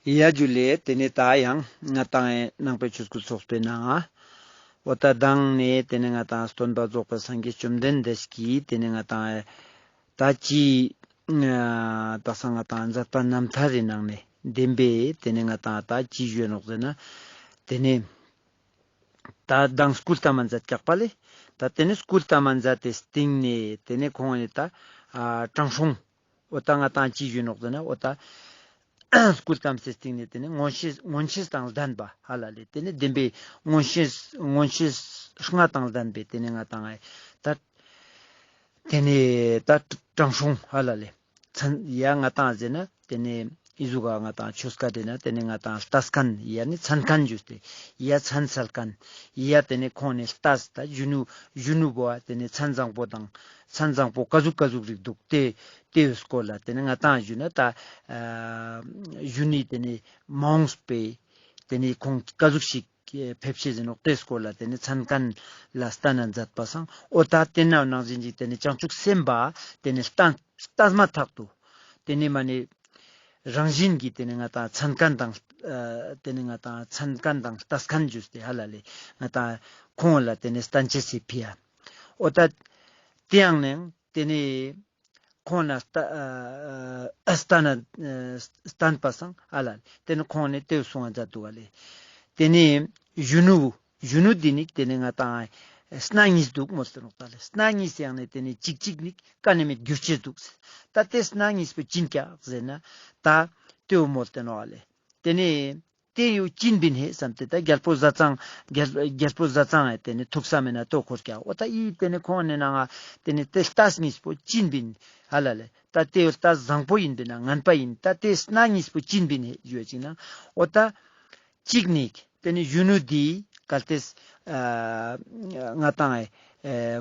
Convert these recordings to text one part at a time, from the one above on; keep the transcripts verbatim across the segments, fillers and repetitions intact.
ཡ་ཇུ་ལེ། ཏེ་ནེ་ད་ཡང་ང་ཏང་ནང་པའི་ཆོས་སྐུལ་ཚོགས་པའི་ནང་ང་འོ་ད་མདང་ནེ་ཏེ་ནེ་ང་ཏང་སྟོན་པ་རྫོགས་པའི་སངས་རྒྱས་བཅོམ་ལྡན་འདས་ཀྱིས་ཏེ་ནེ་ང་ཏང་ད་ཅི་ད་ས་ང་ཏང་མཛད་པ་རྣམ་ཐར་རི་ནང་ནེ་བདེན་པའི་ཏེ་ནེ་ང་ཏང་ད་ཅི་ཞུ་ནོག་ཟེར་ན། ཏེ་ནེ་ད་མདང་སྐུ་བལྟམས་མཛད་ཀྱག་པ་ལེ། ད་ཏེ་ནེ་སྐུ་བལྟམས་མཛད་དེ་སྟིང་ནེ་ཏེ་ནེ་ཁོང་ནེ་ད་ཨ་དྲང་སྲོང་འོ་ད་ང་ཏང་ཅི་ཞུ་ནོག་ཟེར་ན། འོ་ད་སྐུ་བལྟམས་སེ་སྟིང་ནེ་ཏེ་ནེ་མངོན་ཤེས་མངོན་ཤེས་དང་ལྡན་པ་ཧ་ལ་ལེ། ཏེ་ནེ་བདེན་པའི་མངོན་ཤེས་མངོན་ཤེས་ལྔ་དང་ལྡན་པའི་ཏེ་ནེ་ང་ཏང་ཨེ་ད་ཏེ་ནེ་ད་དྲང་སྲོང་ཧ་ལ་ལེ། མཚན་ཡ་ང་ཏང་ཟེར་ན་ཏེ་ནེ་ཨི་ཟུག་ག་ང་ཏང་ཆོས་སྐད་དེ་ན་ཏེ་ནེ་ང་ཏང་ལྟས་མཁན་ཡ་ནི་མཚན་མཁན་ཞུས་ཏེ་ཡ་མཚན་གསལ་མཁན་ཡ་ཏེ་ནེ་ཁོང་ནེ་ལྟས་ད་གཞོན་ནུ་གཞོན་ནུ་བོ་ཏེ་ནེ་མཚན་བཟང་པོ་དང་མཚན་བཟང་པོ་ཀ་ཟུག་ཀ་ཟུག་རིག་འདུག་ཏེ་ཏེའི་སྐོར་ལ་ཏེ་ནེ་ང་ཏང་ཞུ་ན་ད་ཨ་གཞོན་ནུའི་ཏེ་ནེ་མ་འོངས་པའི་ཏེ་ནེ་ཁོང་ཀ་ཟུག་ཞིག་ཕེབས་ཤེས་ཟེར་ནོག་ཏེ་སྐོར་ལ་ཏེ་ནེ་མཚན་མཁན་ལ་སྟན་ན་མཛད་པ་སང་འོ་ད་ཏེ་ན་ནང་བཞིན་ཅིག་ཏེ་ནེ་བྱང་ཆུབ་སེམས་དཔའ་ཏེ་ནེ་ལྟ་ལྟས་མ་ཐག་ཏུ་ཏེ་ནེ་མ་ནེ་རང་བཞིན་གྱིས་ཏེ་ནེ་ང་ཏང་མཚན་མཁན་དང་ཨ་ཏེ་ནེ་ང་ཏང་མཚན་མཁན་དང་ལྟས་མཁན་ཞུས་ཏེ་ཧ་ལ་ལེ་ང་ཏང་ཁོང་ལ་ཏེ་ནེ་སྟན་ཅེས་སི་ཕི་ཡ། འོ་ད་ཏེ་ཡང་ནེ་ཏེ་ནེ་ཁོང་ན་སྟ་ཨ་སྟན་ན་སྟན་པ་སང་ཨ་ལ་ཏེ་ནེ་ཁོང་ནེ་ཏེ་གསུང་བ་མཛད་འདུག་ག་ལེ། ཏེ་ནེ་གཞོན་ནུ་གཞོན་ནུ་འདི་ནི་ཏེ་ནེ་ང་ཏང་སྣ་གཉིས་འདུག་མོལ་ཏེ་ནོག་ད་ལེ། སྣ་གཉིས་ཡང་ནེ་ཏེ་ནེ་གཅིག་གཅིག་ནི་ཀ་ནེ་མེད་འགྱུར་ཅེས་འདུག་ད་ཏེ་སྣ་གཉིས་པོ་ཅི་ཨིན་ཀྱག་ཟེར་ན་ད་ཏེའོ་མོལ་ཏེ་ནོག་ག་ལེ། ཏེ་ནེ་ཏེ་ཡོ་ཅི་ཨིན་པིན་ཧེ་བསམ་སྟེ་ད་རྒྱལ་པོ་ཟས་གཙང་རྒྱལ་རྒྱལ་པོ་ཟས་གཙང་ཨེ་ཏེ་ནེ་ཐུགས་བསམ་མེད་ན་ལྟོ་འཁོར་ཀྱག་འོ་ད་ཨི་ཏེ་ནེ་ཁོང་ནེ་ནང་ང་ཏེ་ནེ་ཏེ་ལྟས་གཉིས་པོ་ཅི་ཨིན་པིན་ཧ་ལ་ལེ། ད་ཏེ་ཡོ་ལྟས་བཟང་པོ་ཨིན་པིན་ན་ངན་པ་ཨིན། ད་ཏེ་སྣ་གཉིས་པོ་ཅི་ཨིན་པིན་ཧེ་ཞུ་བ་ཅིག་ན་འོ་ད་གཅིག་ནི་ཏེ་ནེ་གཞོན་ནུ་འདི་གལ་ཏེ་ཨ་ང་ཏང་ཨེ་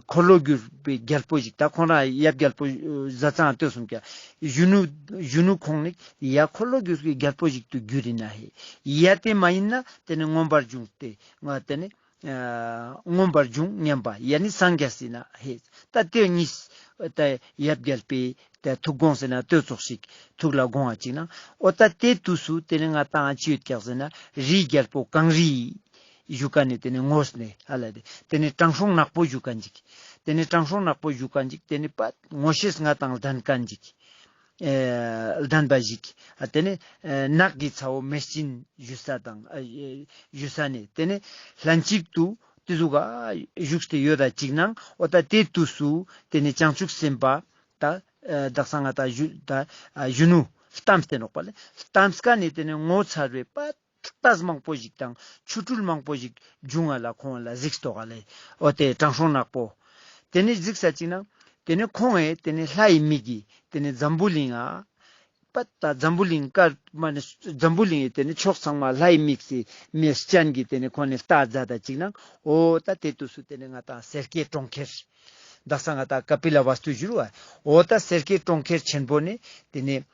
འཁོར་ལོ་སྒྱུར་བའི་རྒྱལ་པོ་ཞིག་ད་ཁོང་རང་ཡབ་རྒྱལ་པོ་ཟས་གཙང་ལྟོས་སོང་ཀྱག་གཞོན་ནུ་གཞོན་ནུ་ཁོང་ནི་ཡ་འཁོར་ལོ་སྒྱུར་བའི་རྒྱལ་པོ་ཞིག་ཏུ་འགྱུར་ཨིན་ན་ཧེ། ཡ་ཏེ་མ་ཨིན་ན་ཏེ་ནེ་མངོན་པར་འབྱུང་སྟེ་ང་ཏེ་ནེ་ཨ་མངོན་པར་འབྱུང་སྙམ་པ་ཡ་ནི་སངས་རྒྱས་ཟེར་ན་ཧེ། ད་ཏེ་གཉིས་ད་ཡབ་རྒྱལ་པོའི་ད་ཐུགས་དགོངས་ཟེར་ན་ལྟོས་ཙོགས་ཤིག་ཐུགས་ལ་དགོངས་པ་ཅིག་ན་འོ་ད་ཏེ་དུས་སུ་ཏེ་ནེ་ང་ཏང་ཅི་ཡོད་ཀྱག་ཟེར་ན་རིའི་རྒྱལ་པོ་གངས་རི་བཞུགས་ཁན་ནི་ཏེ་ནེ་ངོས་ནེ་ཧ་ལ་ཏེ་ཏེ་ནེ་དྲང་སྲོང་ནག་པོ་བཞུགས་ཁན་ཅིག་ཏེ་ནེ་དྲང་སྲོང་ནག་པོ་བཞུགས་ཁན་ཅིག་ཏེ་ནེ་པ་ངོ་ཤེས་ལྔ་དང་ལྡན་ཁན་ཅིག་ཨེ་ལྡན་པ་ཞིག་ཨ་ཏེ་ནེ་ཨེ་ནགས་ཀྱི་ཚ་བོ་མེ་སྦྱིན་ཞུ་ས་དང་ཨ་ཨེ་ཞུ་ས་ནེ་ཏེ་ནེ་ལྷན་ཅིག་ཏུ་ཏེ་ཟུག་ག་བཞུགས་ཏེ་ཡོད་ད་ཅིག་ནང་འོ་ད་ཏེ་དུས་སུ་ཏེ་ནེ་བྱང་ཆུབ་སེམས་དཔའ་ད་ཨ་དག་ས་ང་ཏང་གཞོན་ད་ཨ་གཞོན་ནུ་ལྟམས་ཏེ་ནོག་པ་ལེ། ལྟམས་ཀ་ནེ་ཏེ་ནེ་ངོ་མཚར་བའི་པ་ལྟས་མང་པོ་ཞིག་དང་ཆོ་འཕྲུལ་མང་པོ་ཞིག་བྱུང་བ་ལ་ཁོང་ལ་གཟིགས་ཏོག་ག་ལེ། འོ་ཏེ་དྲང་སྲོང་ནག་པོ། ཏེ་ནེ་གཟིགས་ས་ཅིག་ན་ཏེ་ནེ་ཁོང་ངི་ཏེ་ནེ་ལྷའི་མིག་གི་ཏེ་ནེ་འཛམ་བུ་གླིང་ང་པ་ད་འཛམ་བུ་གླིང་ཀ་མ་ནེ་འཛམ་བུ་གླིང་ངི་ཏེ་ནེ་ཕྱོགས་ཚང་མ་ལྷའི་མིག་སི་མེ་སྤྱན་གྱི་ཏེ་ནེ་ཁོང་ནེ་ལྟ་མཛད་ད་ཅིག་ན་འོ་ད་ཏེ་དུས་སུ་ཏེ་ནེ་ང་ཏང་སེར་སྐྱའི་གྲོང་ཁྱེར་དག་ས་ང་ཏང་ཀ་པི་ལ་ཝ་སྟུ་ཞུ་རུ་བ། འོ་ད་སེར་སྐྱའི་གྲོང་ཁྱེར་ཆེན་པོ་ནེ་ཏེ་ནེ་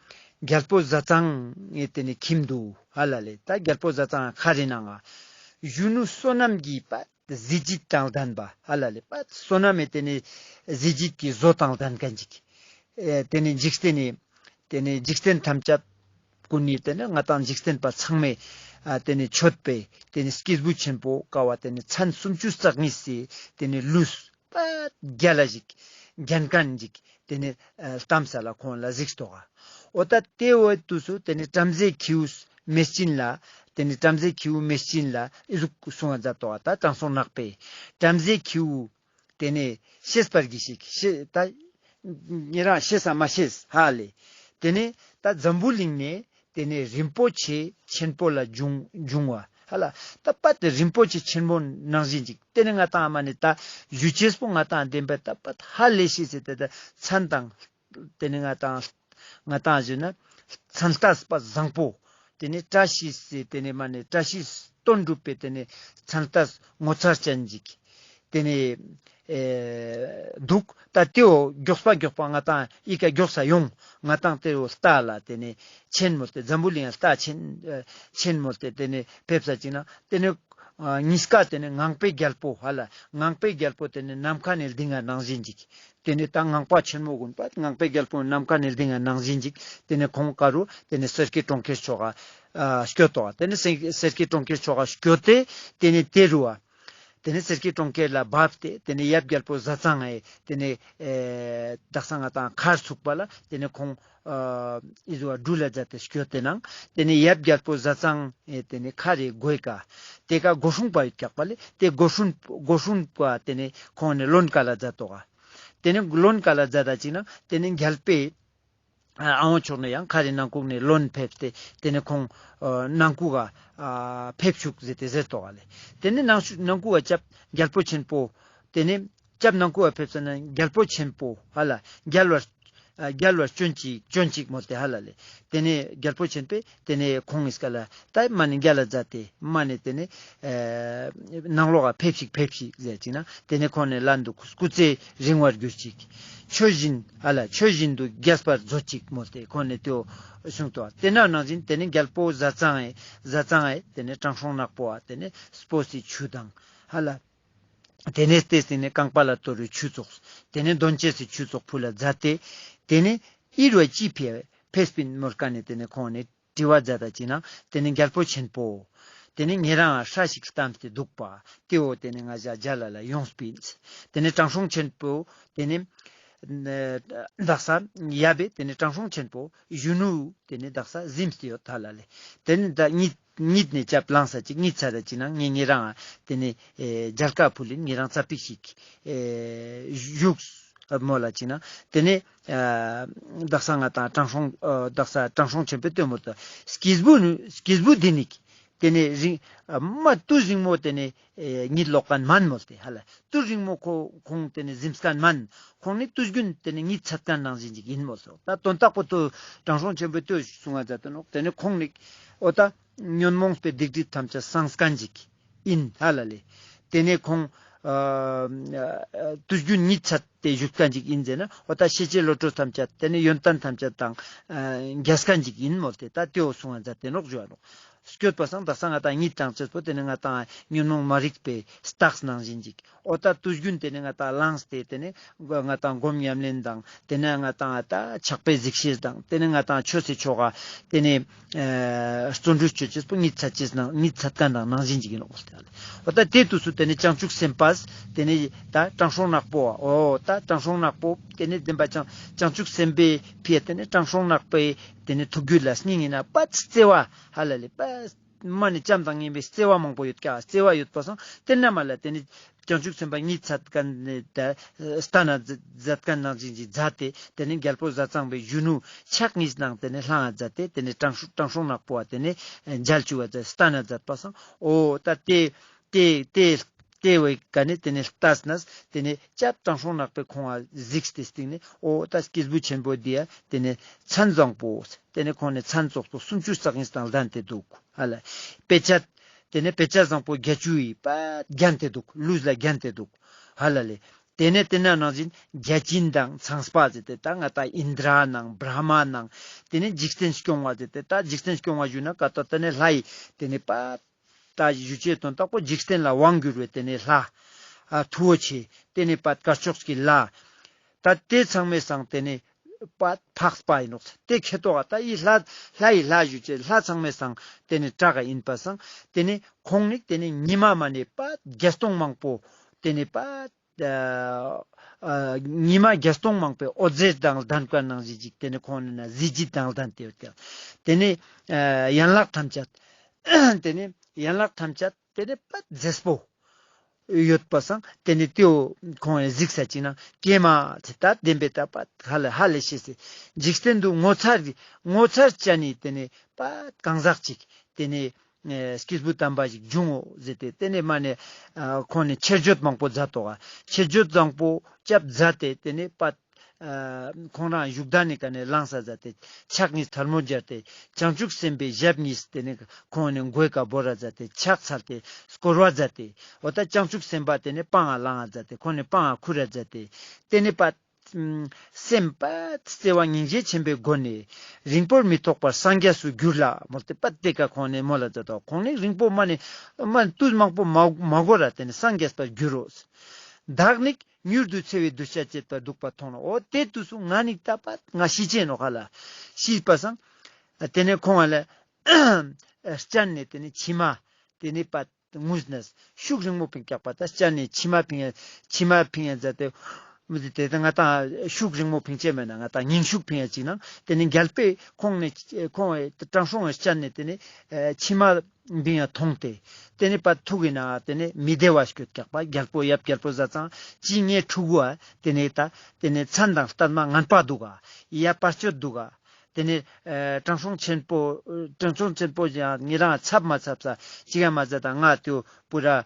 རྒྱལ་པོ་ཟས་གཙང་ངི་ཏེ་ནེ་ཁྱིམ་དུ་ཧ་ལ་ལེ། ད་རྒྱལ་པོ་ཟས་གཙང་ཁ་རི་ནང་ང་གཞོན་ནུ་བསོད་ནམས་ཀྱི་པ་གཟི་བརྗིད་དང་ལྡན་པ་ཧ་ལ་ལེ། པ་བསོད་ནམས་མེ་ཏེ་ནེ་གཟི་བརྗིད་ཀྱི་བཟོ་དང་ལྡན་ཁན་ཅིག་ཨེ་ཏེ་ནེ་འཇིག་རྟེན་ནི་ཏེ་ནེ་འཇིག་རྟེན་ཐམས་ཅད་ཀུན་ནི་ཏེ་ནེ་ང་ཏང་འཇིག་རྟེན་པ་ཚང་མས་ཨ་ཏེ་ནེ་མཆོད་པའི་ཏེ་ནེ་སྐྱེས་བུ་ཆེན་པོ་ཀ་བ་ཏེ་ནེ་མཚན་སུམ་ཅུ་རྩ་གཉིས་སི་ཏེ་ནེ་ལུས་པ་རྒྱལ་ལ་ཞིག་རྒྱན་ཁན་ཞིག་ཏེ་ནེ་ཨ་ལྟམས་ས་ལ་ཁོང་ལ་གཟིགས་ཏོག་ག་འོ་ད་ཏེ་འོ་དུས་སུ་ཏེ་ནེ་བྲམ་ཟེ་ཁྱེའུ་མེ་སྦྱིན་ལ་ཏེ་ནེ་བྲམ་ཟེ་ཁྱེའུ་མེ་སྦྱིན་ལ་ཨི་ཟུག་གསུང་བ་མཛད་ཏོག་ག་ད་དྲང་སྲོང་ནག་པོས་བྲམ་ཟེ་ཁྱེའུ་ཏེ་ནེ་ཤེས་པར་གྱིས་ཤིག་ཤེས་ད་ཉེ་རང་ཤེས་ས་མ་ཤེས་ཧ་ལེ། ཏེ་ནེ་ད་འཛམ་བུ་གླིང་ནེ་ཏེ་ནེ་རིན་པོ་ཆེ་ཆེན་པོ་ལ་འབྱུང་འབྱུང་བ་ཧ་ལ། ད་པ་ཏེ་རིན་པོ་ཆེ་ཆེན་པོ་ནང་བཞིན་ཅིག་ཏེ་ནེ་ང་ཏང་མ་ནེ་ད་ཞུ་ཅེས་པོ་ང་ཏང་བདེན་པ་ད་པ་ཧ་ལས་ཤེས་ཟེར་ཏེ་ད་མཚན་དང་ཏེ་ནེ་ང་ཏང་ང་ཏང་ཞུ་ན་མཚན་ལྟས་པ་བཟང་པོ། ཏེ་ནེ་བཀྲ་ཤིས་སི་ཏེ་ནེ་མ་ནེ་བཀྲ་ཤིས་དོན་གྲུབ་པའི་ཏེ་ནེ་མཚན་ལྟས་ངོ་མཚར་ཅན་ཅིག་ཏེ་ནེ་ཨེ་འདུག་ད་ཏེའོ་མགྱོགས་པ་མགྱོགས་པ་ང་ཏང་ཨི་ཀ་མགྱོགས་ས་ཡོང་ང་ཏང་ཏེའོ་ལྟ་ལ་ཏེ་ནེ་ཆེན་མོལ་ཏེ་འཛམ་བུ་གླིང་ལྟ་ཆེན་ཨེ་ཆེན་མོལ་ཏེ་ཏེ་ནེ་ཕེབས་ས་ཅིག་ན་ཏེ་ནེ་ཨ་གཉིས་ཀ་ཏེ་ནེ་ངང་པའི་རྒྱལ་པོ་ཧ་ལ་ངང་པའི་རྒྱལ་པོ་ཏེ་ནེ་ནམ་མཁའ་ནེ་ལྡིང་ང་ནང་བཞིན་ཅིག་ཏེ་ནེ་ད་ངང་པ་ཆེན་མོ་གུན་པ་ངང་པའི་རྒྱལ་པོ་ནམ་མཁའ་ནེ་ལྡིང་ང་ནང་བཞིན་ཅིག་ཏེ་ནེ་ཁོང་ཀ་རུ་ཏེ་ནེ་སེར་སྐྱའི་གྲོང་ཁྱེར་ཕྱོགས་ཀ་ཨ་སྐྱོད་དོ། ཏེ་ནེ་སེ་སེར་སྐྱའི་གྲོང་ཁྱེར་ཕྱོགས་ཀ་སྐྱོད་དེ་ཏེ་ནེ་ཏེ་རུ་བ། ཏེ་ནེ་སེར་སྐྱའི་གྲོང་ཁྱེར་ལ་བབས་ཏེ་ཏེ་ནེ་ཡབ་རྒྱལ་པོ་ཟས་གཙང་ངི་ཏེ་ནེ་ཨེ་དག་ས་ང་དང་མཁར་ཚུགས་པ་ལ་ཏེ་ནེ་ཁོང་ཨ་ཨི་ཟུག་གྲུ་ལ་མཛད་དེ་སྐྱོད་དེ་ནང་ཏེ་ནེ་ཡབ་རྒྱལ་པོ་ཟས་གཙང་ངི་ཏེ་ནེ་མཁར་རི་སྒོའི་ཀ་ཏེ་ཀ་སྒོ་སྲུང་པ་ཡོད་ཀྱག་པ་ལེ། ཏེ་སྒོ་སྲུང་སྒོ་སྲུང་པ་ཏེ་ནེ་ཁོང་ནེ་བློན་ཀ་ལ་མཛད་དོ་ག། ཏེ་ནེ་བློན་ཀ་ལ་མཛད་ད་ཅིག་ན་ཏེ་ནེ་རྒྱལ་པོའི་ཨ་འོ་ཕྱོགས་ནེ་ཡང་མཁར་རི་ནང་ཁུག་ནེ་བློན་ཕེབས་ཏེ་ཏེ་ནེ་ཁོང་ཨ་ནང་ཁུག་ག་ཨ་ཕེབས་ཤུག་ཟེར་ཏེ་ཟེར་དོ་ག་ལེ། ཏེ་ནེ་ནང་ཤུ་ནང་ཁུག་ག་སྐྱབས་རྒྱལ་པོ་ཆེན་པོ་ཏེ་ནེ་སྐྱབས་ནང་ཁུག་ག་ཕེབས་ས་ན་རྒྱལ་པོ་ཆེན་པོ་ཧ་ལ་རྒྱལ་བར་ཨ་རྒྱལ་བར་སྐྱོན་ཅིག་སྐྱོན་ཅིག་མོལ་ཏེ་ཧ་ལ་ལེ། ཏེ་ནེ་རྒྱལ་པོ་ཆེན་པོས་ཏེ་ནེ་ཁོང་ངི་སྐད་ལ་ད་མ་ནེ་རྒྱལ་ལ་མཛད་དེ་མ་ནེ་ཏེ་ནེ་ཨེ་ནང་ལོགས་ཀ་ཕེབས་ཤིག་ཕེབས་ཤིག་ཟེར་ཅིག་ན་ཏེ་ནེ་ཁོང་ནེ་ལན་དུ་སྐུ་ཚེ་རིང་བར་གྱུར་ཅིག། ཆོས་བཞིན་ཨ་ལ་ཆོས་བཞིན་དུ་རྒྱས་པར་མཛོད་ཅིག་མོལ་ཏེ་ཁོང་ནེ་ཏེའོ་གསུངས་ཏོ། ཏེ་ན་ནང་བཞིན་ཏེ་ནེ་རྒྱལ་པོ་ཟས་གཙང་ངི་ཟས་གཙང་ངི་ཏེ་ནེ་དྲང་སྲོང་ནག་པོ་བ་ཏེ་ནེ་སྤོས་སི་ཆུ་དང་ཧ་ལ། ཏེ་ནེ་ཏེ་སྟིང་ནེ་རྐང་པ་ལ་གཏོར་རུ་ཆུ་ཙོགས། ཏེ་ནེ་འདོན་ཅེས་སི་ཆུ་ཙོགས་ཕུལ་ལ་མཛད་དེ། ཏེ་ནེ་ཨི་རུ་ཅི་ཕི་ཕེས་པིན་མོལ་ཀ་ནེ་ཏེ་ནེ་ཁོང་ནེ་དྲི་བ་མཛད་ད་ཅིག་ན་ཏེ་ནེ་རྒྱལ་པོ་ཆེན་པོ། ཏེ་ནེ་ཉེ་རང་ང་སྲས་ཤིག་བལྟམས་ཏེ་འདུག་པ། ཏེའོ་ཏེ་ནེ་ང་ཞ་མཇལ་ལ་ལ་ཡོངས་པིན། ཏེ་ནེ་དྲང་སྲོང་ཆེན་པོ་ཏེ་ནེ་ཨ་དག་ས་ཡབ་བི་ཏེ་ནེ་དྲང་སྲོང་ཆེན་པོ་གཞོན་ནུ་ཏེ་ནེ་དག་ས་གཟིམས་ཏེ་ཡོད་ཧ་ལ་ལེ། ཏེ་ནེ་ད་གཉིད་གཉིད་ནེ་ཅབ་ལངས་ས་ཅིག་གཉིད་ཚད་ད་ཅིག་ན་ངེ་ཉེ་རང་ཏེ་ནེ་ཨེ་མཇལ་ཁ་ཕུལ་ལིན། ཉེ་རང་ཙ་པིག་ཞིག་ཨེ་བཞུགས་མོལ་ལ་ཅིག་ན་ཏེ་ནེ་ཨ་དག་ས་ང་དང་དྲང་སྲོང་ཨ་དག་ས་དྲང་སྲོང་ཆེན་པོས་ལྟོས་མོལ་ཏོ། སྐྱེས་བུ་ནི་སྐྱེས་བུ་འདི་ནི་ཏེ་ནེ་རིང་ཨ་མ་ཏུས་རིང་མོ་ཏེ་ནེ་ཨེ་གཉིད་ལོག་ཁན་མན་མོལ་ཏེ་ཧ་ལ། ཏུས་རིང་མོ་ཁོ་ཁོང་ཏེ་ནེ་གཟིམས་ཁན་མན། ཁོང་ནི་ཏུས་གྱུན་ཏེ་ནེ་གཉིད་ཚད་ཁན་ནང་བཞིན་ཅིག་ཨིན་མོལ་སོ། ད་དོན་དག་པོ་ཏུ་དྲང་སྲོང་ཆེན་པོས་ཏུ་གསུང་ང་མཛད་དེ་ནོག། ཏེ་ནེ་ཁོང་ནི་འོ་ད་ཉོན་མོངས་པའི་སྡིག་སྒྲིབ་ཐམས་ཅད་སངས་ཁན་ཅིག་ཨིན་ཧ་ལ་ལེ། ཏེ་ནེ་ཁོང་ཨ་ཨ་ཏུས་གྱུན་གཉིད་ཚད་དེ་བཞུགས་ཁན་ཅིག་ཨིན་ཟེར་ན་འོ་ད་ཤེས་བྱའི་བློ་གྲོས་ཐམས་ཅད་ཏེ་ནེ་ཡོན་ཏན་ཐམས་ཅད་དང་ཨ་རྒྱས་ཁན་ཅིག་ཨིན་མོལ་ཏེ་ད་ཏེའོ་གསུང་ང་མཛད་དེ་ནོག་ཞུ་བ་ནོག། སྐྱོད་པ་སང་དག་ས་ང་དང་གཉིད་ཏང་ཅེས་པོ་ཏེ་ནེ་ང་དང་ཉོན་མོངས་མ་རིག་པའི་རྟགས་ནང་བཞིན་ཅིག། འོ་ད་ཏུས་གྱུན་ཏེ་ནེ་ང་དང་ལངས་ཏེ་ཏེ་ནེ་ང་དང་སྒོམ་ཉམས་ལེན་དང་ཏེ་ནེ་ང་དང་ད་ཕྱག་དཔེ་གཟིགས་ཤེས་དང་ཏེ་ནེ་ང་དང་ཆོས་སི་ཆོ་ག་ཏེ་ནེ་ཨ་བརྩོན་འགྲུས་ཅོ་ཅེས་པོ་གཉིད་ཚད་ཅེས་ནང་གཉིད་ཚད་ཁན་དང་ནང་བཞིན་ཅིག་ཨིན་ནོག་ལེ། འོ་ད་ཏེ་དུས་སུ་ཏེ་ནེ་བྱང་ཆུབ་སེམས་དཔའ་ཏེ་ནེ་ད་དྲང་སྲོང་ནག་པོ་འོ་ད་དྲང་སྲོང་ནག་པོ་ཏེ་ནེ་བདེན་པ་བྱང་བྱང་ཆུབ་སེམས་དཔའི་ཕི་ཡ་ཏེ་ནེ་དྲང་སྲོང་ནག་པོའི་ཏེ་ནེ་ཐུགས་རྒྱུད་ལ་སྙིང་ཨིན་ན་པ་བརྩེ་བ་ཧ་ལ་ལེ་པ། མ་ནེ་ཅམ་དང་ངེས་པའི་བརྩེ་བ་མང་པོ་ཡོད་ཀྱག། བརྩེ་བ་ཡོད་པ་སང་ཏེ་ན་མ་ལ་ཏེ་ནེ་བྱང་ཆུབ་སེམས་དཔའ་གཉིད་ཚད་ཁན་ནི་ད་ལྟ་ན་མཛད་ཁན་ནང་བཞིན་ཅིག་མཛད་དེ་ཏེ་ནེ་རྒྱལ་པོ་ཟས་གཙང་པོའི་གཞོན་ནུ་ཕྱག་གཉིས་ནང་ཏེ་ནེ་ལྷང་ང་མཛད་དེ་ཏེ་ནེ་དྲང་སྲོང་དྲང་སྲོང་ནག་པོ་བ་ཏེ་ནེ་མཇལ་ཅུག་པ་མཛད་ལྟ་ན་མཛད་པ་སང་འོ་ད་ཏེ་ཏེ་ཏེ་ཏེ་བོའི་ཀ་ནེ་ཏེ་ནེ་ལྟས་ན་ཏེ་ནེ་ཅབ་དྲང་སྲོང་ནག་པོས་ཁོང་ང་གཟིགས་ཏེ་སྟིང་ནེ་འོ་ད་སྐྱེས་བུ་ཆེན་པོ་འདི་ཡ་ཏེ་ནེ་མཚན་བཟང་པོ་ཏེ་ནེ་ཁོང་ནེ་མཚན་ཙོགས་པོ་སུམ་ཅུ་རྩ་གཉིས་དང་ལྡན་ཏེ་འདུག་ཧ་ལ། དཔེ་བྱད་ཏེ་ནེ་དཔེ་བྱད་བཟང་པོ་བརྒྱད་ཅུ་ཡིས་པ་བརྒྱན་ཏེ་འདུག། ལུས་ལ་བརྒྱན་ཏེ་འདུག་ཧ་ལ་ལེ། ཏེ་ནེ་ཏེ་ན་ནང་བཞིན་བརྒྱ་བྱིན་དང་ཚངས་པ་ཟེར་ཏེ་ད་ང་དང་ཨིནྡྲ་ནང་བྲཧྨ་ནང་ཏེ་ནེ་འཇིག་རྟེན་སྐྱོང་བ་ཟེར་ཏེ་ད་འཇིག་རྟེན་སྐྱོང་བ་ཞུ་ན་ཀ་ཏོ་ཏེ་ནེ་ལྷའི་ཏེ་ནེ་པ་ད་ཞུ་ཅེས་དོན་དག་པོ་འཇིག་རྟེན་ལ་དབང་བསྒྱུར་བའི་ཏེ་ནེ་ལྷ་ཨ་མཐུ་བོ་ཆེ་ཏེ་ནེ་པ་དཀར་ཕྱོགས་ཀྱི་ལྷ། ད་ཏེ་ཚང་མའི་སང་ཏེ་ནེ་པ་འཕགས་པ་ཨིན་ནོག། ཏེ་ཁེ་ཏོག་ད་ཨི་ལྷ་ལྷའི་ལྷ་ཞུ་ཅེས་ལྷ་ཚང་མའི་སང་ཏེ་ནེ་གྲགས་ཨིན་པ་སང་ཏེ་ནེ་ཁོང་ནི་ཏེ་ནེ་ཉི་མ་མ་ནེ་པ་བརྒྱ་སྟོང་མང་པོ་ཏེ་ནེ་པ་ཨ་ཉི་མ་བརྒྱ་སྟོང་མང་པོའི་འོད་ཟེར་དང་ལྡན་པ་ནང་བཞིན་ཅིག་ཏེ་ནེ་ཁོང་ནི་ན་གཟི་བརྗིད་དང་ལྡན་ཏེ་ཡོད་ཀྱག། ཏེ་ནེ་ཨ་ཡན་ལག་ཐམས་ཅད་ཏེ་ནེ་ཡན་ལག་ཐམས་ཅད་ཏེ་ནེ་པ་མཛེས་པོ་ཡོད་པ་སང་ཏེ་ནེ་ཏེའོ་ཁོང་ཡང་གཟིགས་ས་ཅིག་ན་ཀྱེ་མ་ཚེ་ད་བདེན་པའི་ད་པ་ཧ་ལ་ཧ་ལས་ཤེས་སེ་འཇིག་རྟེན་དུ་ངོ་མཚར་ངོ་མཚར་ཅན་ནི་ཏེ་ནེ་པ་གང་ཟག་ཅིག་ཏེ་ནེ་ཨེ་སྐྱེས་བུ་དམ་པ་ཞིག་འབྱུང་ངོ་ཟེར་ཏེ་ཏེ་ནེ་མ་ནེ་ཨ་ཁོང་ནི་ཆེད་བརྗོད་མང་པོ་མཛད་དོ་ག། ཆེད་བརྗོད་བཟང་པོ་སྐྱབས་མཛད་དེ་ཏེ་ནེ་པ་ཨ་ཁོང་རང་བཞུགས་གདན་ནི་ཀ་ནེ་ལངས་ས་མཛད་དེ་ཕྱག་གཉིས་ཐལ་མོ་སྦྱར་ཏེ་བྱང་ཆུབ་སེམས་དཔའི་ཞབས་གཉིས་ཏེ་ནེ་ཁོང་ནི་མགོའི་ཀ་བོར་ར་མཛད་དེ་ཕྱག་འཚལ་ཏེ་བསྐོར་བ་མཛད་དེ་འོ་ད་བྱང་ཆུབ་སེམས་དཔའ་ཏེ་ནེ་པང་ང་ལངས་ས་མཛད་དེ་ཁོང་ནི་པང་ང་ཁུར་ར་མཛད་དེ་ཏེ་ནེ་པ་སེམས་པ་བརྩེ་བ་སྙིང་རྗེ་ཆེན་པོའི་སྒོ་ནས་རིང་པོར་མི་ཐོགས་པར་སངས་རྒྱས་སུ་འགྱུར་ལ་མོལ་ཏེ་པ་ཏེ་ཀ་ཁོང་ནི་མོལ་ལ་མཛད་དོ། ཁོང་ནི་རིང་པོ་མ་ནེ་མ་དུས་མང་པོ་མ་མ་འགོར་ར་ཏེ་ནེ་སངས་རྒྱས་པར་འགྱུར་རོ། བདག་ནི་མྱུར་དུ་འཚེ་བའི་གདུལ་བྱ་བྱེད་པར་འདུག་པ་མཐོང་ནོ། འོ་དེ་དུས་སུ་ང་ནི་ད་པ་ང་ཤི་ཅེས་ནོ་ཧ་ལ། ཤི་པ་སང་། དེ་ནས་ཁོང་ལ་སྤྱན་ནས་དེ་ནས་མཆི་མ་དེ་ནས་པ་ངུས་ནས་ཤུགས་རིང་མོ་ཕིང་ཀྱག་པ། ད་སྤྱན་ནས་མཆི་མ་ཕིང་ཡ་མཆི་མ་ཕིང་ཡ་མཛད་དེ། མི་དེ་དེ་ང་ཏང་ཤུགས་རིང་མོ་ཕིང་ཅེས་མེད་ན་ང་ཏང་ཉིན་ཤུགས་ཕིང་ཡ་ཅིག་ནང་དེ་ནས་རྒྱལ་པོས་ཁོང་ནས་ཁོང་དྲང་སྲོང་ངི་སྤྱན་ནས་དེ་ནས་མཆི་མ་བིང་ཡ་མཐོང་སྟེ། དེ་ནས་པ་ཐུགས་ཀྱི་ནང་དེ་ནས་མི་བདེ་བ་སྐྱོད་ཀྱག་པ། རྒྱལ་པོ་ཡབ་རྒྱལ་པོ་ཟས་གཙང་ཅི་ངའི་ཕྲུ་གུ་ཨ་དེ་ནས་ད་དེ་ནས་མཚན་དང་རྟགས་མ་ངན་པ་འདུག་ག། ཡ་བར་ཆད་འདུག་ག། དེ་ནས་ཨ་དྲང་སྲོང་ཆེན་པོ་དྲང་སྲོང་ཆེན་པོ་ཡང་ཉེ་རང་ཚབ་མ་ཚབ་ས་ཅི་ག་མ་ཚད་དང་ང་དེའོ་པུ་ར་ཨ་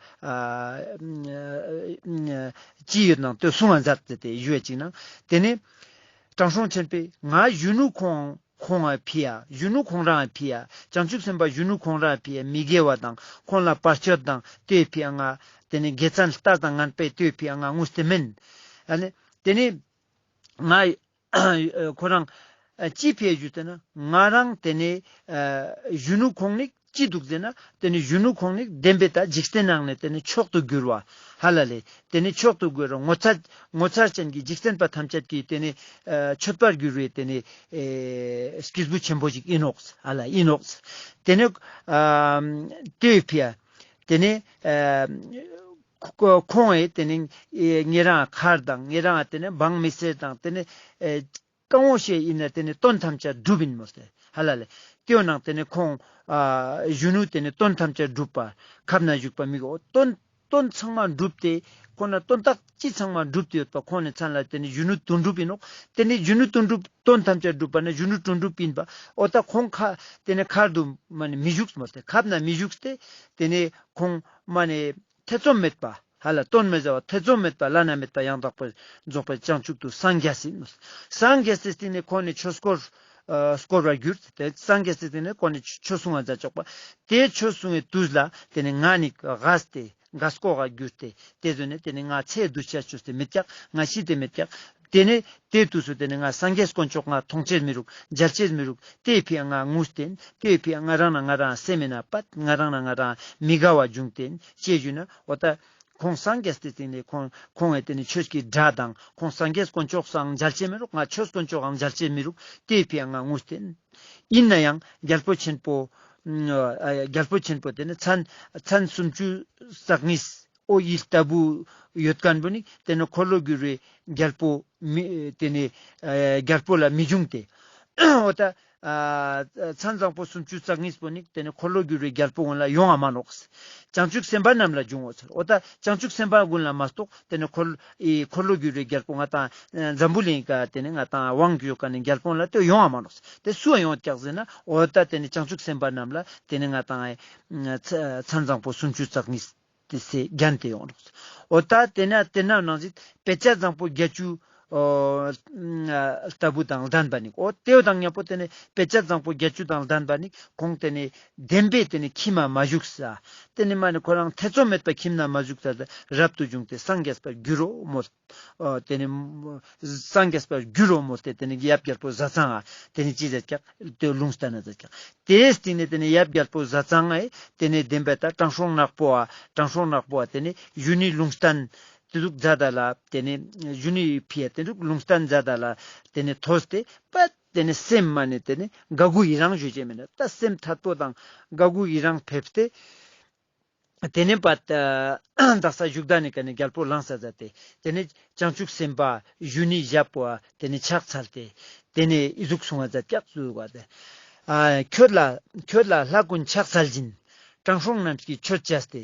ཅི་ཡོད་ནང་དེ་གསུང་བ་མཛད་དེ་དེ་ཞུ་བ་ཅིག་ནང་དེ་ནས་དྲང་སྲོང་ཆེན་པོས་ང་གཞོན་ནུ་ཁོང་ཁོང་ང་ཕི་ཡ། གཞོན་ནུ་ཁོང་རང་ཕི་ཡ། བྱང་ཆུབ་སེམས་དཔའ་གཞོན་ནུ་ཁོང་རང་ཕི་ཡ། མི་དགེ་བ་དང་ཁོང་ལ་བར་ཆད་དང་དེ་ཕི་ཡ་ང་དེ་ནས་དགེ་མཚན་ལྟ་དང་ངན་པའི་དེ་ཕི་ཡ་ང་ངུས་ཏེ་མིན། ཨ་ནི་དེ་ནས་ང་ཁོ་རང་ཅི་ཕི་ཡ་ཞུས་ཏེ་ན་ང་རང་དེ་ནས་གཞོན་ནུ་ཁོང་ནི་ཅི་འདུག་ཟེར་ན་དེ་ནས་གཞོན་ནུ་ཁོང་ནི་བདེན་པའི་ད་འཇིག་རྟེན་ནང་ནས་དེ་ནས་མཆོག་ཏུ་གྱུར་བ་ཧ་ལ་ལེ། དེ་ནས་མཆོག་ཏུ་གྱུར་བ་ངོ་མཚར་ངོ་མཚར་ཅན་གྱི་འཇིག་རྟེན་པ་ཐམས་ཅད་ཀྱི་དེ་ནས་མཆོད་པར་གྱུར་བའི་དེ་ནས་སྐྱེས་བུ་ཆེན་པོ་ཞིག་ཡིན་ནོག་ཧ་ལ་ཡིན་ནོག། དེ་ནས་དེ་ཕི་ཡ་དེ་ནས་ཁོ་ཁོང་ཨེ་དེ་ནས་ཨེ་ཉེ་རང་མཁར་དང་ཉེ་རང་དེ་ནས་འབངས་མི་སེར་དང་དེ་ནས་ཨེ་རྐང་བ་ཤེས་ཡིན་ན་དེ་ནས་དོན་ཐམས་ཅད་འགྲུབ་ཡིན་མོ་སྟེ་ཧ་ལ་ལེ། དེའོ་ནང་དེ་ནས་ཁོང་ཨ་གཞོན་ནུ་དེ་ནས་དོན་ཐམས་ཅད་འགྲུབ་པ་ཁབ་ན་བཞུགས་པ་མི་གོ། དོན་དོན་ཚང་མ་འགྲུབ་སྟེ་ཁོ་ན་དོན་དག་ཅི་ཚང་མ་འགྲུབ་སྟེ་ཡོད་པ་ཁོང་ནས་མཚན་ལ་དེ་ནས་གཞོན་ནུ་དོན་གྲུབ་ཡིན་ནོག། དེ་ནས་གཞོན་ནུ་དོན་གྲུབ་དོན་ཐམས་ཅད་འགྲུབ་པ་ན་གཞོན་ནུ་དོན་གྲུབ་ཡིན་པ། འོ་ད་ཁོང་ཁ་དེ་ནས་མཁར་དུ་མ་ནས་མི་བཞུགས་མོ་སྟེ་ཁབ་ན་མི་བཞུགས་ཏེ་དེ་ནས་ཁོང་མ་ནས་ཐེ་ཚོམ་མེད་པ་ཧ་ལ་དོན་མི་ཟ་བ་ཐེ་ཚོམ་མེད་པ་བླ་ན་མེད་པ་ཡང་དག་པར་རྫོགས་པའི་བྱང་ཆུབ་ཏུ་སངས་རྒྱས་ཟིན། སངས་རྒྱས་སི་སྟེང་ནས་ཁོང་ནས་ཆོས་སྐོར་ཨ་སྐོར་བར་གྱུར་ཏེ་སངས་རྒྱས་སི་སྟེང་ནས་ཁོང་ནས་ཆོས་གསུང་བ་མཛད་ཆོག་པ། དེ་ཆོས་གསུང་བའི་དུས་ལ་དེ་ནས་ང་ནི་རྒས་ཏེ་རྒས་སྐོག་ག་གྱུར་ཏེ་དེ་ཟོན་ནས་དེ་ནས་ང་ཚེ་གདུལ་བྱ་ཆོས་ཏེ་མེད་ཀྱག། ང་ཤི་སྟེ་མེད་ཀྱག། དེ་ནས་དེ་དུས་སུ་དེ་ནས་ང་སངས་རྒྱས་དཀོན་མཆོག་ང་མཐོང་ཅེས་མི་རུག། མཇལ་ཅེས་མི་རུག། དེ་ཕི་ཡ་ང་ངུས་ཏེན། དེ་ཕི་ཡ་ང་རང་ན་ང་རང་སེམས་མེད་ན་པད་ང་རང་ན་ང་རང་མི་དགའ་བ་བྱུང་ཏེན་ཅེས་ཞུས་ན། འོ་ད་ཁོང་སངས་རྒྱས་ཏེ་སྟེང་ནས་ཁོང་ཁོང་ཨེ་དེ་ནས་ཆོས་ཀྱི་སྒྲ་དང་ཁོང་སངས་རྒྱས་དཀོན་མཆོག་སང་མཇལ་ཅེས་མི་རུག། ང་ཆོས་དཀོན་མཆོག་ཨང་མཇལ་ཅེས་མི་རུག། དེ་ཕི་ཡ་ང་ངུས་ཏེན། ཡིན་ན་ཡང་རྒྱལ་པོ་ཆེན་པོ་ཨ་རྒྱལ་པོ་ཆེན་པོ་དེ་ནི་མཚན་མཚན་སུམ་ཅུ་རྩ་གཉིས་འོ་ཡི་ལྟ་བུ་ཡོད་མཁན་པོ་ནི་དེ་ནི་འཁོར་ལོ་སྒྱུར་བའི་རྒྱལ་པོ་མི་དེ་ནི་ཨ་རྒྱལ་པོ་ལ་མི་འབྱུང་སྟེ། འོ་ད་ཨ་མཚན་བཟང་པོ་སུམ་ཅུ་རྩ་གཉིས་པོ་ནི་དེ་ནི་འཁོར་ལོ་སྒྱུར་བའི་རྒྱལ་པོ་ཀུན་ལ་ཡོང་བ་མ་ནོག། བྱང་ཆུབ་སེམས་དཔའ་རྣམས་ལ་འབྱུང་ངོ་ཟེར། འོ་ད་བྱང་ཆུབ་སེམས་དཔའ་ཀུན་ལ་མ་གཏོགས་དེ་ནི་འཁོར་ཨི་འཁོར་ལོ་སྒྱུར་བའི་རྒྱལ་པོ་ང་དང་འཛམ་བུ་གླིང་ག་དེ་ནི་ང་དང་དབང་བསྒྱུར་ག་ནི་རྒྱལ་པོ་ལ་དེ་ཡོང་བ་མ་ནོག། དེ་སུ་ཡོང་ཀྱག་ཟེར་ན་འོ་ད་དེ་ནི་བྱང་ཆུབ་སེམས་དཔའ་རྣམས་ལ་དེ་ནི་ང་དང་མཚན་བཟང་པོ་སུམ་ཅུ་རྩ་གཉིས་དེ་སེ་རྒྱན་དེ་ཡོང་རོགས། འོ་ད་དེ་ན་དེ་ན་ནང་བཞིན་དཔེ་བྱད་བཟང་པོ་བརྒྱད་ཅུ་ཨོ་ལྟ་བུ་དང་ལྡན་པ་ནི། འོ་དེའོ་དང་མཉམ་པོ་དེ་ནི་དཔེ་བྱད་བཟང་པོ་བརྒྱད་ཅུ་དང་ལྡན་པ་ནི་ཁོང་དེ་ནི་བདེན་པའི་དེ་ནི་ཁྱིམ་མ་མ་བཞུགས་ས། དེ་ནི་མ་ནི་ཁོ་རང་ཐེ་ཚོམ་མེད་པ་ཁྱིམ་ན་མ་བཞུགས་ས་རབ་ཏུ་བྱུང་སྟེ་སངས་རྒྱས་པར་འགྱུར་རོ་མོ། ཨོ་དེ་ནི་སངས་རྒྱས་པར་འགྱུར་རོ་མོ་སྟེ་དེ་ནི་ཡབ་རྒྱལ་པོ་བཟའ་ཚང་ང་དེ་ནི་ཅི་ཟེར་ཀྱག་དེ་ལུང་བསྟན་ན་ཟེར་ཀྱག། དེའི་སྟེང་ནས་དེ་ནི་ཡབ་རྒྱལ་པོ་བཟའ་ཚང་ངས་དེ་ནི་བདེན་པའི་ད་དྲང་སྲོང་ནག་པོ་ཨ་དྲང་སྲོང་ནག་པོ་ཨ་དེ་ནི་གཞོན་ནུའི་ལུང་བསྟན་དེ་ཟུག་མཛད་ད་ལ་དེ་ནི་གཞོན་ནུའི་ཕི་ཡ་དེ་ཟུག་ལུང་བསྟན་མཛད་ད་ལ་དེ་ནི་ཐོས་ཏེ་པད་དེ་ནི་སེམས་མ་ནི་དེ་ནི་དགའ་མགུ་ཡི་རང་ཞུ་ཅེས་མེད་ན་ད་སེམས་ཐད་པོ་དང་དགའ་མགུ་ཡི་རང་ཕེབས་ཏེ། དེ་ནས་པ་དག་ས་བཞུགས་ད་ནི་ཀ་ནས་རྒྱལ་པོ་ལངས་ས་མཛད་དེ། དེ་ནས་བྱང་ཆུབ་སེམས་དཔའ་གཞོན་ནུའི་ཞབས་པོ་དེ་ནས་ཕྱག་འཚལ་ཏེ། དེ་ནས་ཨི་ཟུག་གསུང་བ་མཛད་ཀྱག་ཟུག་བ་དེ། ཨ་ཁྱོད་ལ་ཁྱོད་ལ་ལྷ་ཀུན་ཕྱག་འཚལ་བཞིན། དྲང་སྲོང་རྣམས་ཀྱིས་མཆོད་བྱས་ཏེ།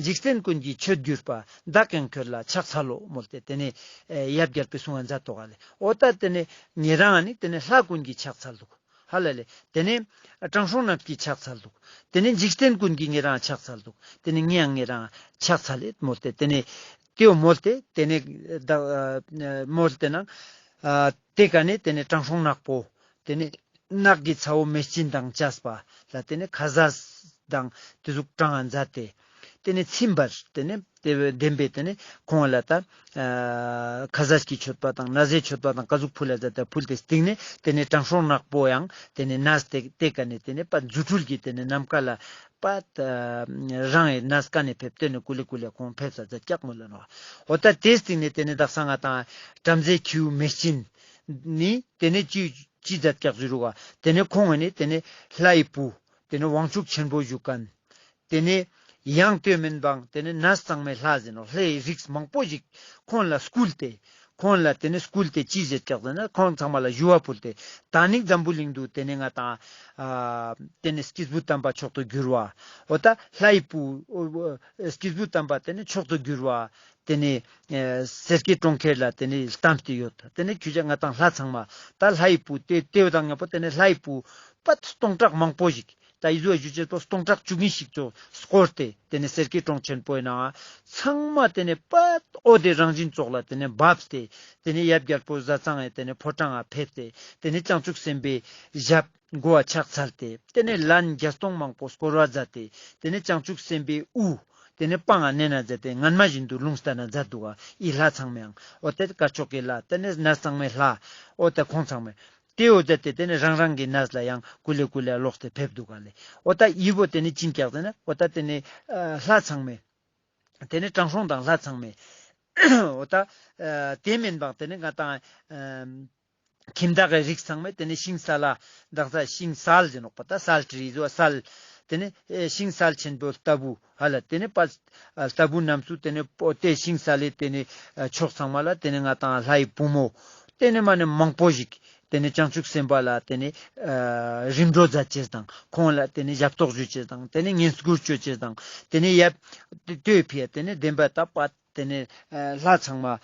འཇིག་རྟེན་ཀུན་གྱི་མཆོད་གྱུར་པ། བདག་ཀྱང་ཁྱོད་ལ་ཕྱག་འཚལ་ལོ་མོལ་ཏེ་དེ་ནས་ཡབ་རྒྱལ་པོས་གསུང་བ་མཛད་དོ་ག་ལེ། འོ་ད་དེ་ནས་ཉེ་རང་ནི་དེ་ནས་ལྷ་ཀུན་གྱིས་ཕྱག་འཚལ་འདུག། ཧ་ལ་ལེ། དེ་ནས་དྲང་སྲོང་རྣམས་ཀྱིས་ཕྱག་འཚལ་འདུག། དེ་ནས་འཇིག་རྟེན་ཀུན་གྱིས་ཉེ་རང་ཕྱག་འཚལ་འདུག། དེ་ནས་ངས་ཡང་ཉེ་རང་ཕྱག་འཚལ་ལེ་མོལ་ཏེ་དེ་ནས་དེའོ་མོལ་ཏེ་དེ་ནས་ད་མོལ་ཏེ་ན་དེ་ཀ་ནས་དེ་ནས་དྲང་སྲོང་ནག་པོ་དེ་ནས་ནགས་ཀྱི་ཚ་བོ་མེ་སྦྱིན་དང་བཅས་པ་ལ་དེ་ནས་ཁ་ཟས་དང་དེ་ཟུག་དྲང་ང་མཛད་དེ། ཏེ་ནེ་ཚིམ་པར་ཏེ་ནེ་ཏེ་བོ་བདེན་པའི་ཏེ་ནེ་ཁོང་ལ་ད་ཨ་ཁ་ཟས་ཀྱི་མཆོད་པ་དང་ན་བཟའི་མཆོད་པ་དང་ཀ་ཟུག་ཕུལ་ལ་ཛད་ད་ཕུལ་ཏེ་སྟིང་ནེ་ཏེ་ནེ་དྲང་སྲོང་ནག་པོ་ཡང་ཏེ་ནེ་ནས་ཏེ་ཏེ་ཀ་ནེ་ཏེ་ནེ་པ་རྫུ་འཕྲུལ་གྱི་ཏེ་ནེ་ནམ་མཁའ་ལ་པ་རང་ངི་ནས་ཀ་ནེ་ཕེབས་ཏེ་ནེ་ཀུ་ལེ་ཀུ་ལེ་ཁོང་ཕེབས་ས་ཛད་ཀྱག་མོལ་ལ་ནོག། འོ་ད་ཏེ་སྟིང་ནེ་ཏེ་ནེ་དག་ས་ང་དང་བྲམ་ཟེ་ཁྱེའུ་མེ་སྦྱིན་ནི་ཏེ་ནེ་ཅི་ཅི་ཛད་ཀྱག་ཟེར་རུག་ག། ཏེ་ནེ་ཁོང་ངི་ནི་ཏེ་ནེ་ལྷའི་བུ་ཏེ་ནེ་དབང་ཕྱུག་ཆེན་པོ་བཞུགས་ཁན། ཏེ་ནེ་ཡང་ཏེ་མེན་པང་ཏེ་ནེ་ནས་ཚང་མའི་ལྷ་ཟེར་ནོག། ལྷའི་རིགས་མང་པོ་ཞིག་ཁོང་ལ་སྐུལ་ཏེ་ཁོང་ལ་ཏེ་ནེ་སྐུལ་ཏེ་ཅི་ཟེར་ཀྱག་ཟེར་ན་ཁོང་ཚང་མ་ལ་ཞུ་བ་ཕུལ་ཏེ་ད་ནིང་འཛམ་བུ་གླིང་དུ་ཏེ་ནེ་ང་དང་ཨ་ཏེ་ནེ་སྐྱེས་བུ་དམ་པ་མཆོག་ཏུ་གྱུར་བ། འོ་ད་ལྷའི་བུ་སྐྱེས་བུ་དམ་པ་ཏེ་ནེ་མཆོག་ཏུ་གྱུར་བ། ཏེ་ནེ་ཨ་སེར་སྐྱའི་གྲོང་ཁྱེར་ལ་ཏེ་ནེ་ལྟམས་ཏེ་ཡོད། ཏེ་ནེ་ཁྱོད་ཅག་ང་དང་ལྷ་ཚང་མ་ད་ལྷའི་བུ་ཏེ་ཏེ་བོ་དང་ཉམ་པོ་ཏེ་ནེ་ལྷའི་བུ་པ་སྟོང་ཕྲག་མང་པོ་ཞིག་ད་ཨི་ཟུག་ཞུ་ཅེས་པོ་སྟོང་ཕྲག་བཅུ་གཉིས་ཤིག་ཅོ་སྐོར་ཏེ་ཏེ་ནེ་སེར་སྐྱའི་གྲོང་ཆེན་པོའི་ནང་ཚང་མ་ཏེ་ནེ་པ་འོད་དེ་རང་བཞིན་ཙོགས་ལ་ཏེ་ནེ་བབས་ཏེ་ཏེ་ནེ་ཡབ་རྒྱལ་པོ་ཟས་གཙང་ངི་ཏེ་ནེ་ཕོ་བྲང་ང་ཕེབས་ཏེ་ཏེ་ནེ་བྱང་ཆུབ་སེམས་དཔའི་ཞབས་མགོ་བ་ཕྱག་འཚལ་ཏེ་ཏེ་ནེ་ལན་བརྒྱ་སྟོང་མང་པོ་བསྐོར་བ་མཛད་དེ་ཏེ་ནེ་བྱང་ཆུབ་སེམས་དཔའི་དབུ་ཏེ་ནེ་པང་ང་མནན་ན་མཛད་དེ་སྔན་མ་བཞིན་དུ་ལུང་བསྟན་ན་མཛད་འདུག་ག། ཨི་ལྷ་ཚང་མའང་འོ་ཏེ་དཀར་ཕྱོགས་ཀྱི་ལྷ་ཏེ་ནེ་ནས་ཚང་མའི་ལྷ་འོ་ཏེ་ཁོང་ཚང་མའི་ཏེ་འོ་ཏེ་ཏེ་ཏེ་ནེ་རང་རང་གི་ནས་ལ་ཡང་ཀུ་ལེ་ཀུ་ལེ་ལོག་སྟེ་ཕེབས་འདུག་ག་ལེ། འོ་ད་ཨི་བོ་ཏེ་ནེ་ཅི་ཀྱག་ཟེར་ན་འོ་ད་ཏེ་ནེ་ཨ་ལྷ་ཚང་མའི་ཏེ་ནེ་དྲང་སྲོང་དང་ལྷ་ཚང་མའི་འོ་ད་ཨ་ཏེ་མེན་པང་ཏེ་ནེ་ང་དང་ཨ་ཁྱིམ་བདག་གི་རིགས་ཚང་མའི་ཏེ་ནེ་ཤིང་སཱ་ལ་དག་ས་ཤིང་སཱལ་ཟེར་ནོག་པ། ད་སཱལ་ཊི་རི་ཟོ་སཱལ་ཏེ་ནེ་ཨེ་ཤིང་སཱལ་ཆེན་པོ་ལྟ་བུ་ཧ་ལ་ཏེ་ནེ་པ་ལྟ་བུ་རྣམས་སུ་ཏེ་ནེ་པོ་ཏེ་ཤིང་སཱ་ལའི་ཏེ་ནེ་ཕྱོགས་ཚང་མ་ལ་ཏེ་ནེ་ང་དང་ལྷའི་བུ་མོ་ཏེ་ནེ་མ་ནེ་མང་པོ་ཞིག་ཏེ་ནེ་བྱང་ཆུབ་སེམས་དཔའ་ལ་ཏེ་ནེ་ཨ་རིམ་གྲོ་མཛད་ཅེས་དང་ཁོང་ལ་ཏེ་ནེ་ཞབས་ཏོག་ཞུ་ཅེས་དང་ཏེ་ནེ་བསྙེན་བཀུར་ཅོ་ཅེས་དང་ཏེ་ནེ་ཡབ་ཏེ་ལྟོས་ཕི་ཡ་ཏེ་ནེ་བདེན་པ་ད་པ་ཏེ་ནེ་ཨ་ལྷ་ཚང་མ་ཨ་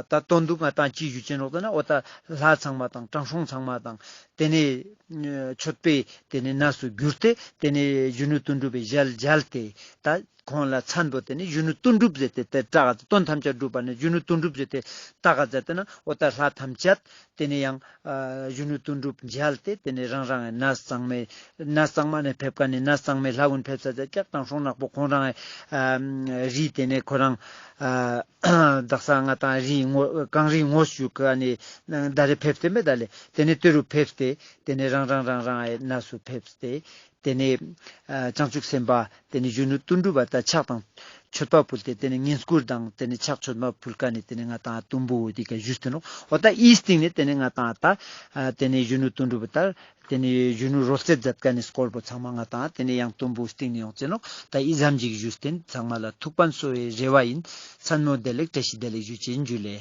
ད་དོན་དུ་ང་དང་ཅི་ཞུ་ཅེས་ནོག་ཟེར་ན་འོ་ད་ལྷ་ཚང་མ་དང་དྲང་སྲོང་ཚང་མ་དང་ཏེ་ནེ་ཨ་མཆོད་པའི་ཏེ་ནེ་གནས་སུ་གྱུར་ཏེ་ཏེ་ནེ་གཞོན་ནུ་དོན་གྲུབ་པའི་ཞལ་མཇལ་ཏེ་ད་ཁོང་ལ་མཚན་པོ་ཏེ་ནེ་གཞོན་ནུ་དོན་གྲུབ་ཟེར་ཏེ་ཏེ་གྲགས་དོན་ཐམས་ཅད་གྲུབ་པ་ནི་གཞོན་ནུ་དོན་གྲུབ་ཟེར་ཏེ་གྲགས་ཟེར་ཏེ་ན་འོ་ད་ལྷ་ཐམས་ཅད་ཏེ་ནེ་ཡང་ཨ་གཞོན་ནུ་དོན་གྲུབ་མཇལ་ཏེ་ཏེ་ནེ་རང་རང་ངི་གནས་གཙང་མའི་གནས་གཙང་མ་ནེ་ཕེབས་ཀ་ནེ་གནས་གཙང་མའི་ལྷ་གུན་ཕེབས་ས་ཟེར་ཀྱག། དྲང་སྲོང་ནག་པོ་ཁོང་རང་ངི་ཨ་རི་ཏེ་ནེ་ཁོ་རང་ཨ་དག་ས་ང་དང་རི་ངོ་གངས་རི་ངོ་ཞུ་ཀ་ནེ་ད་རེ་ཕེབས་ཏེ་མེད་ད་ལེ། ཏེ་ནེ་ཏེ་རུ་ཕེབས་ཏེ་ཏེ་ནེ་རང་རང་རང་རང་ངི་གནས་སུ་ཕེབས་ཏེ་ཏེ་ནེ་ཨ་བྱང་ཆུབ་སེམས་དཔའ་ཏེ་ནེ་གཞོན་ནུ་དོན་གྲུབ་པ་ད་ཕྱག་དང་མཆོད་པ་ཕུལ་ཏེ་ཏེ་ནེ་བསྙེན་བཀུར་དང་ཏེ་ནེ་ཕྱག་མཆོད་པ་ཕུལ་ཀ་ནེ་ཏེ་ནེ་ང་དང་དུམ་བུ་འོ་དེ་ཀ་ཞུས་ཏེ་ནོག། འོ་ད་ཨི་སྟིང་ནེ་ཏེ་ནེ་ང་དང་ད་ཨ་ཏེ་ནེ་གཞོན་ནུ་དོན་གྲུབ་པ་ད་ཏེ་ནེ་གཞོན་ནུ་རོལ་རྩེད་མཛད་ཀ་ནེ་སྐོར་པོ་ཚང་མ་ང་དང་ཏེ་ནེ་ཡང་དུམ་བུ་སྟིང་ནེ་ཡོང་ཅེས་ནོག། ད་ཨི་ཙམ་ཞིག་ཞུས་ཏེ་ཚང་མ་ལ་ཐུགས་ཕན་གསོ་བའི་རེ་བ་ཡིན། མཚན་མོ་བདེ་ལེགས་བཀྲ་ཤིས་བདེ་ལེགས་ཞུ་ཅེས་ཡིན། ཇུ་ལེ།